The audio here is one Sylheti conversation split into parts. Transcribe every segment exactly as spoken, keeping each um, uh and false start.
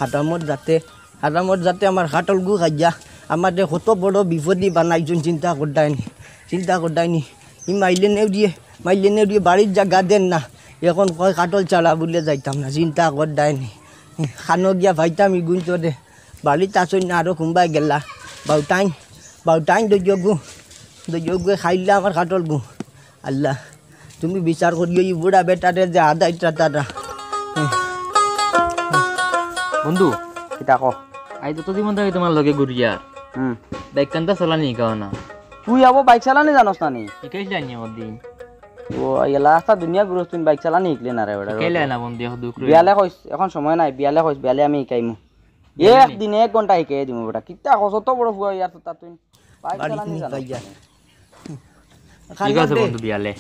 হারামর জাতে, হারামর জাতে আমার কাটলগু খাইয়া আমারে কত বড় বিপদি বানাইছইন, চিন্তা কররায়নি, চিন্তা কররায়নি। ই মাইলে নেউরিয়ে, মাইলে নেউরিয়ে বাড়ির জাগা দের না, এখন কয় কাটল ছাড়া বুলে যাইতাম না, চিন্তা কররায়নি। কানো গিয়া পাইতাম ইগুইন্তরে, বাড়িত আছইন না, আরো কুনবায় গেলা। বাউটাইন, বাউটাইন দইয়গু, দইয়গুয়ে খাইলা আমার কাটলগু। আল্লাহ, তুমি বিচার করিও ই বুড়া বেটারে যে আদাইতরা তারা। বন্ধু, কিতা ক? আইজ তো জীবন থাকি তুমার লগে ঘুরিয়ার। হুম। বাইক কান্তা চালানি হিকাও না। তুই আবো বাইক চালানি জানোস না নি? হিকাইছলায় নি অদিন। ও, আইলা আস্তা দুনিয়া ঘুরস তুই, বাইক চালানি হিকলে না রে বেটা। হিকাইলে না বন্ধু, এখন দুখ রইল। বিয়ালে কইস, এখন সময় নাই, বিয়ালে কইস, বিয়ালে আমি হিকাইমু। বিয়ালে এক নি? দিনে এক ঘন্টা হিকাই দিমু বেটা। কিতা কস, অত বড় ফুয়া ইয়ার তো তা তুই। বাইক বাড়িত চালানি নি জানোস ভাইয়া। না নি? ঠিক আছে বন্ধু, বিয়ালে।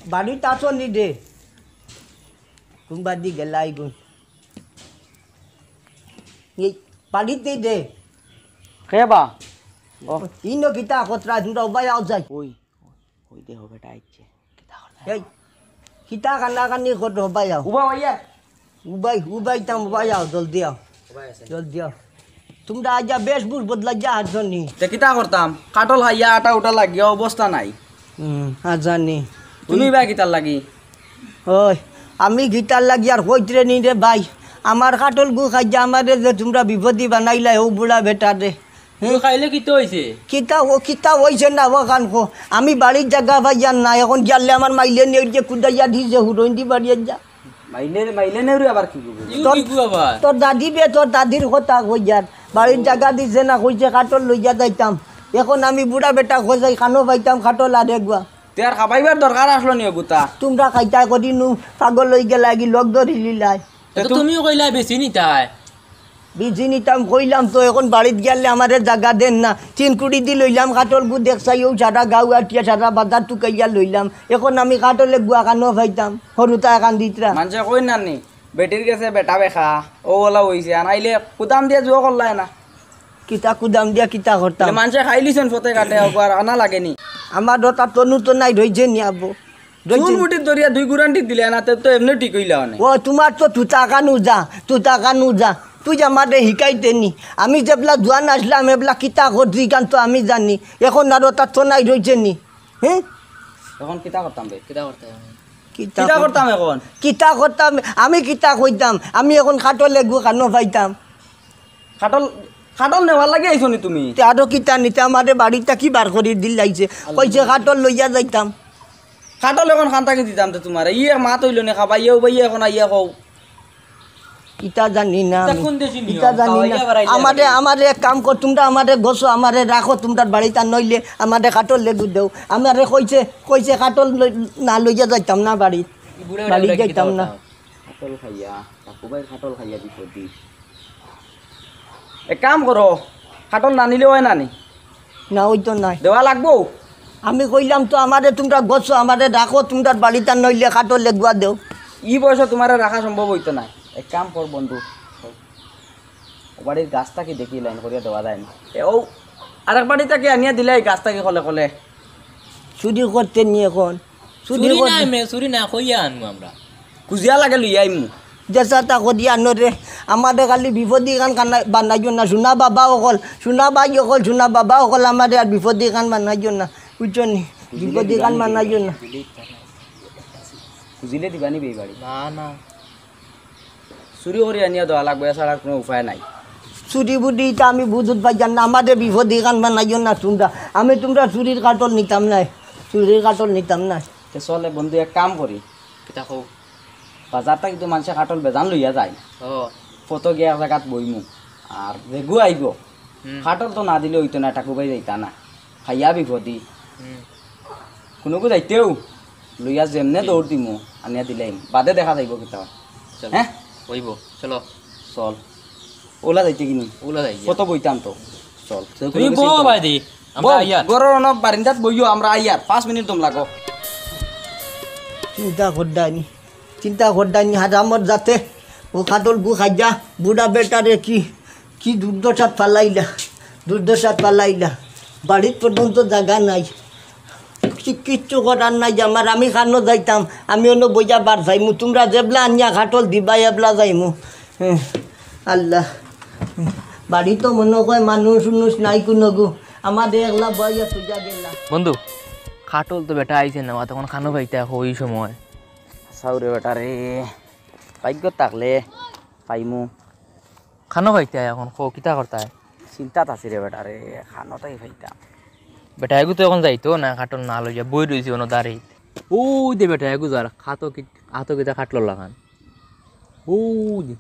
বাড়িত আছো নি দে? কুনবাদি গেলা ইগুন? এই বাড়িত নেই দে। কে বা? ও। ইনো কিতা খতরা, তোমরা উবাই আও যাই। ওই, ওই দেখো বেটা আইছে। এই, কিতা কান্নাকানি খতরা, উবাই আও। উবা ভাইয়া। উবাই, উবাইতাম, উবাই আও, জলদি আও। উবাই আছে। জলদি আও। তোমরা আইয়া বেশভূষ বদলাইয়া হারছো নি। তে কিতা করতাম? কাটল খাইয়া আটা উটা লাগিয়া অবস্থা নাই। হুম, আর জানি। তুমি বা কিতার লাগি? ওই, আমি কিতার লাগি আর কইতরে নি রে ভাই। আমার কাটলগু খাইয়া আমারে যে তোমরা বিপদি বানাইলা, ও বুড়া বেটারে। হে? তুই খাইলে কিতা অইছে? কিতা ও, কিতা অইছে না ও কান কো। আমি বাড়ির জাগা পাইয়ার না, এখন গেলে আমার মাইলে নেউরিয়ে কুদাইয়া দিছে, হুরইন্দি বাড়িয়ে যা। মাইলে, মাইলে নেউরি আবার কি করবো? ইউ তোর, কি গু আবার? তোর দাদি বে, তোর দাদির কথা কইয়ার। বাড়ির জাগা দিছে না, কইছে কাটল লইয়া যাইতাম। এখন আমি বুড়া বেটা খোঁজাই, কানো পাইতাম কাটল আর এগুয়া। তে আর খাবাইবার দরকার আসলো নি গুতা? তোমরা খাইতায় করি নু, পাগল অই গেলায় গি, লগ ধরি লিলায়। তে তো তু- তুমিও কইলা বেশি নিতায়। বেশি নিতাম কইলাম তো, এখন বাড়িত গেলে আমারে জাগা দেন না। তিন কুড়ি দি লইলাম কাটলগু, দেখছাই ও সারা গাঁও আটিয়া সারা বাজার টুকাইয়া লইলাম। এখন আমি কাটলেগুয়া কানো পাইতাম, হুরুতায় কান্দিতরা। মানষে কই না নি, বেটির গেছে বেটা বেখা, ও ওলা অইছে, আনাইলে কুদাম দিয়া জুয়া করলায় না। কিতা কুদাম দিয়া কিতা করতাম? মানষে খাইলিছইন ফতে কাটে, ওগুয়ার আনা লাগেনি। আমার দতা তনু তো নাই রইছে নি আবো। রইছে চুল নি। মুঠিত ধরিয়া দুই গুরান ঠিক দিলে না, তে তো এমনে ঠিক অইলা অনে। ও, তোমার তো তুতা কানু যা, তুতা কানু যা। তুই যে আমারে হিকাইতে নি। আমি যেবলা জুয়ান আসলাম, এবলা কিতা করছি, ইখান তো আমি জানি। এখন আর ওটা তো নাই রইছে নি। হ্যাঁ? এখন কিতা করতাম বে? কিতা করতাম? কিতা কিতা করতাম? করতাম এখন? কিতা করতাম? আমি কিতা কইতাম? আমি এখন কাটলেগু কানো পাইতাম। কাটল, কাটল নেওয়ার লাগি আইছো নি তুমি? তে আরো কিতা নিতে আমারে বাড়িত থাকি বার করি দিলাইছে। আল্লাহ। কইছে কাটল লইয়া যাইতাম। কাটল এখন খান থাকি দিতাম তো তোমারে। ইয়ে মাত অইলো নে খাবা, ইয়ে উবাইয়ে এখন আইয়া কও। ইতা জানি না ইতা আমি। কোন দেশি নিয়ম? ইতা জানি না। খাওয়াইয়া বাড়াইলে আমারে, বাড়ি। আমারে এক কাম কর, তোমরা আমারে গোছো, আমারে রাখো তোমরার বাড়িত, আর নইলে আমারে কাটললেগু দেও। আমারে কইছে, কইছে কাটল লই-, না লইয়া যাইতাম না বাড়িত। ই বুড়া বাড়ি বুড়া কিতা যাইতাম না। করতাম? কাটল খাইয়া, কাকু ভাই কাটল খাইয়া বিপদি। এক কাম করো, কাটল না নিলে অয় না নি? না, অইতো নায়। দেওয়া লাগবো? আমি কইলাম তো আমারে তোমরা গোছো, আমারে রাখো তোমরার বাড়িত, আর নইলে কাটললেগুয়া দেও। ই বয়সো তোমারে রাখা সম্ভব অইতো নায়। এক কাম কর বন্ধু, ও বাড়ির গাছ থাকি দেখি লাইন করিয়া দেওয়া যায় না। এ, ও আরেক বাড়ি থাকি আনিয়া দিলে এই গাছ থাকি কলে কলে। চুরি করতে নি এখন? চুরি চুরি কর- নাই মে, চুরি না, কইয়া আনমু আমরা। খুজিয়া লাগে লইয়া আইমু। যেছা তা করিয়া আনো রে, আমারে খালি বিপদি কান কানা-, বানাইও না, সোনা বাবা অকল, সোনা ভাই অকল, সোনা বাবা অকল, আমারে আর বিপদি কান বানাইও না, বুঝছো নি? খুজিলে বিপদি দিবা কান নি বানাইও না। খুজিলে দিবা নি বে এই বাড়ি? না, না। চুরি করি আনিয়া দেওয়া লাগবো, এছাড়া আর কোনো উপায় নাই। চুরি বুরি ইতা আমি বুঝুত পাইয়ার না, আমারে বিপদি কান বানাইও না তোমরা। আমি তোমরা চুরির কাটল নিতাম নায়, চুরির কাটল নিতাম নায়। তে চলে বন্ধু, এক কাম করি। কিতা কও? বাজার থাকি তো মানষে কাটল বেজান লইয়া যায়। ও। ফতো গিয়া এক জাগাত বইমু। আর যেগু আইবো, হুম। কাটল তো না দিলে অইতো না, টাকু ভাই যাইতা না। খাইয়া বিপদি। হুম। কুনুগু যাইতেউ লইয়া যেমনে দৌড় দিমু, আনিয়া দিলাইমু। বাদে দেখা যাইবো কিতা। চলো। হ্যাঁ? অইবো, চলো। চল। ওলা যাইতে কিনি? ওলা যাই গিয়া। কত বইতাম তো। চল। তুমি বও বায়দি, আমরা বউ, আইয়ার। ঘরর অনো বারিন্দাত বইও, আমরা আইয়ার। পাঁচ মিনিট দম লাগো। চিন্তা কররায়নি, চিন্তা কররায়নি, হারামর জাতে। ও কাটলগু খাইয়া, বুড়া বেটারে কি কি দুর্দশাত ফালাইলা, দুর্দশাত ফালাইলা। বাড়িত পর্যন্ত জাগা নাই। কি-, কিচ্ছু করার নাই যে আমার, আমি কানো যাইতাম, আমি অনো বইয়া বার যাইমু। তোমরা যেবলা আনিয়া কাটল দিবায়, এবলা যাইমু। হ্যাঁ, আল্লাহ, বাড়িত তো মনো কয় মানুষ উনুষ নাই কুনুগু, আমারে একলা বওয়াইয়া থইয়া গেলা। বন্ধু, কাঠল তো বেটা আইছে না, অতক্ষণ খানো পাইতা কই সময়? হাছাউ রে বেটা রে, ভাগ্যত থাকলে পাইমু। খানো পাইতা অখন, কও কিতা করতায়? চিন্তাত আছি রে বেটা রে, খানোটাই পাইতাম। বেটা এগু তো অখন যাইতো না, কাঠল না লইয়া বই রইছে অনো দাড়িত। ওই দে বেটা এগু যার, খাতো কি, আতো কিতা কাঠলর লাখান। ওই দে।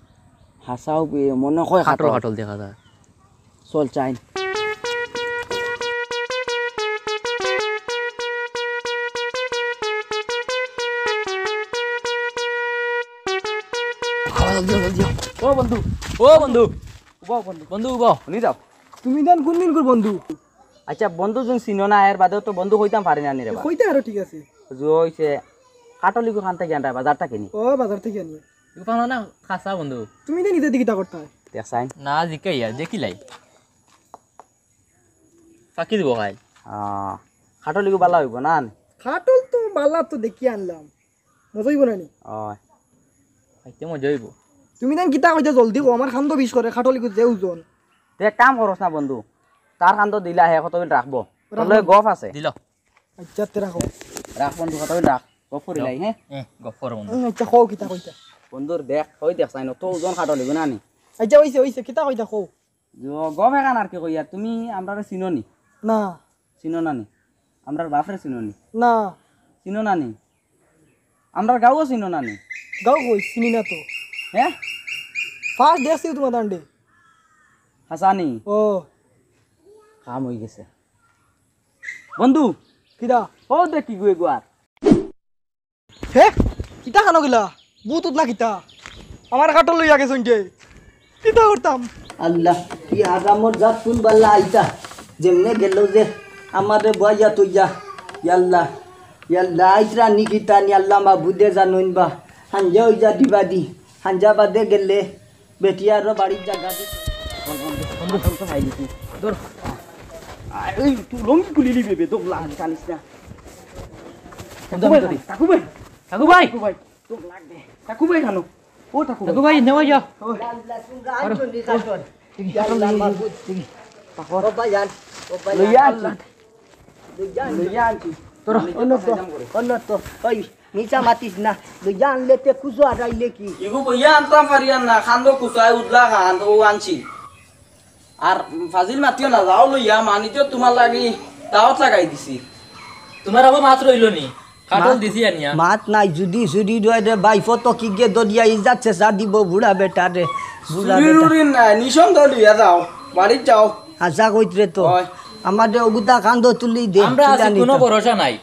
হাছাউ বে, মনো কয় কাঠল, কাঠল। কাঠল দেখা যায়। চল, চাইন। ও বন্ধু, ও বন্ধু, উবাও বন্ধু। বন্ধু, উবাও। হুনি যাও। তুমি দেন কুন দিনকুর বন্ধু? আচ্ছা, বন্ধু যুদি চিনো না, এর বাদেও তো বন্ধু কইতাম পারি না নি রে বা। কইতে আরো ঠিক আছে। জুয়া অইছে, কাঠল ইগু খান থাকি আনরায়, বাজার থাকি নি। ও, বাজার থাকি আনি। ইগু পানো না, খাসা বন্ধু। তুমি দেন ইতা দি কিতা করতায়? দেখছাইন? না, জিকাইয়া, দেখিলাই। ফাকি দিব খাই। আহ, কাঠল ইগু বালা অইবো না নি? কাঠল তো বালা তো দেখি আনলাম। মজা অইবো না নি? অয়। খাইতে মজা অইবো। তুমি দেন কিতা কইতা জলদি কও, আমার কান্দো বিষ করে, কাঠল ইগু যে ওজন। তে এক কাম করস না বন্ধু, তার কান্দো দিলা হে কতদিন রাখবো। তোর লগে গফ আছে। দিল। আচ্ছা, তে রাখো। রাখ বন্ধু, কতদিন রাখ। গফ করিলাই, হে? এ, গফ কর বন্ধু। উম, আচ্ছা, কও কিতা কইতা। বন্ধুর দেখ, ওই দেখছাইন, অত ওজন কাঠল ইগু না নি? আচ্ছা, অইছে, অইছে, কিতা কইতা কও। গ-, গফ এখান আর কি কইয়ার, তুমি আমরারে চিনো নি? না। চিনো না নি? আমরার বাফরে চিনো নি? না। চিনো না নি? আমরার গাঁওও চিনো না নি? গাঁও কই? চিনি না তো। হে? First দেখছি তুমার দান্ডে। হাছা নি? ও। কাম অই গেছে। বন্ধু। কিতা? ও দেখ কিগু এগু আর। হে? কিতা খানো গিলা? ভূত উত না কিতা? আমার কাঠল লইয়া গেছইন যে। কিতা করতাম? আল্লাহ, কি হারামর জাত কুন বালা আইতা? যেমনে গেল যে আমারে বওয়াইয়া থইয়া। ইয়াল্লাহ, ইয়াল্লাহ, আইতরা নি কিতা নি আল্লাহ মাবুদে জানইন বা। হাঞ্জা অইযা দিবা দি। হাঞ্জা বাদে গেলে বেটি আরো বাড়ির জাগা দি। বন্ধু, বন্ধু, বন্ধু, ভাই দেখি। ধর। আয়, এই, তুই লুঙ্গি খুলি নিবি বে, দম লাগ, জানিস না। বন্ধু, আমি ধরি। কাকু ভাই, কাকু ভাই। কাকু ভাই, দম লাগ দে। কাকু ভাই, জানো? ও, কাকু ভাই। কাকু ভাই, নেওয়া যাও। ও। আল্লাহ, তোমরা আরো, আনছো নি, ও, কাকু? দেখি, ইয়া আল্লাহ, দেখি, মাবুদ। দেখি। ও ভাই, আন। ও ভাই, লইয়া আন। আনছি। লইয়া আন। লইয়া আনছি। তোরা। অন্য তো, অন্য তো। ওই, মিছা মাতিস না, লইয়া আনলে তে কুচো আটাইলে কি? ইগু বইয়া আনতাম পারিয়ার না, খান্দো কুচায় উদলা খান, ও আনছি। আর ফাজিল মাতিও না, যাও লইয়া, মানি তো তুমার লাগি দাওয়াত লাগাই দিছি। তুমার আবার মাত রইল নি, কাঠল মাত, দিছি আনিয়া। মাত নাই, যুদি চুরি রয় রে ভাই, ফটো কিগে দরিয়া ইজাত চেঁচা দিব বুড়া বেটা রে, বুড়া চুরি বেটা। টুরি নাই, নিঃসন্দেহ লইয়া যাও, বাড়িত যাও। হাছা কইতরে তো। অয়। আমারে অগুতা কান্দো তুলি দে, আমরা আছি, কিলা কুনু নিতা? ভরসা নাই।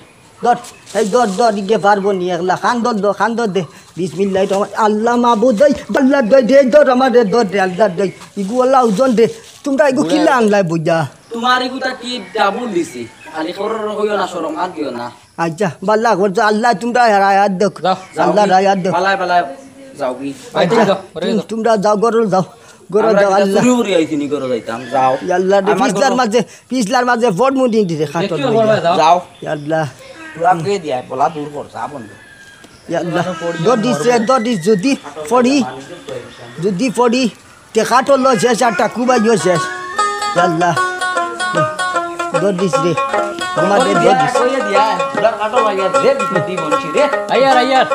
ধর, এই ধর, ধর, ইগে পারবো নি একলা। কান্দো দে, কান্দো দে। বিসমিল্লাহির রহমান-, আল্লাহ মাবুদ, এই আল্লাহ দই দে, ধর আমারে, ধর রে, আল্লাহ দই। ইগু আল্লাহ ওজন দে। তুমরা ইগু কিলা আনলায় বুঝা? তুমার ইগুতা কি ডাবল দিছি? খালি খরর কইও না, শরম হাত দিও না। আচ্ছা, বাল্লা করছো, আল্লাহ তুমরা রায়াত দেখ। যাও, যাও আল্লাহ কি? রায়াত দেখ। বালায়, বালায়, যাও কি? আচ্ছা, যাও, ঘরে তুম-, যাও। তুমরা যাও, ঘরো যাও। ঘরো আমরা যাও, কিতা আল্লাহ। চুরি করি আইছি নি, ঘরো যাইতাম, যাও। ইয়া আল্লাহ রে, আমার পিছলার ঘরো মাঝে, পিছলার মাঝে ভোট মুদিন দিছে, খাটো দেখি লইয়া। ওখানে যাও। যাও। ইয়া আল্লাহ। তোরা কে দিয়া, বলা দূর কর, যা বন্ধু। ইয়া আল্লাহ। দৌড় দিছে, দৌড় দিস, যদি পড়ি, যদি পড়ি, তে খাটো লো শেষ, আর টাকু ভাইও শেষ। ইয়া আল্লাহ। দৌড় দিস রে। আমাদের দৌড় দিস। কইয়া দিয়া, তোরা খাটো ভাইয়া, রে, বিপত্তি বলছি রে। আইয়ার, আইয়ার।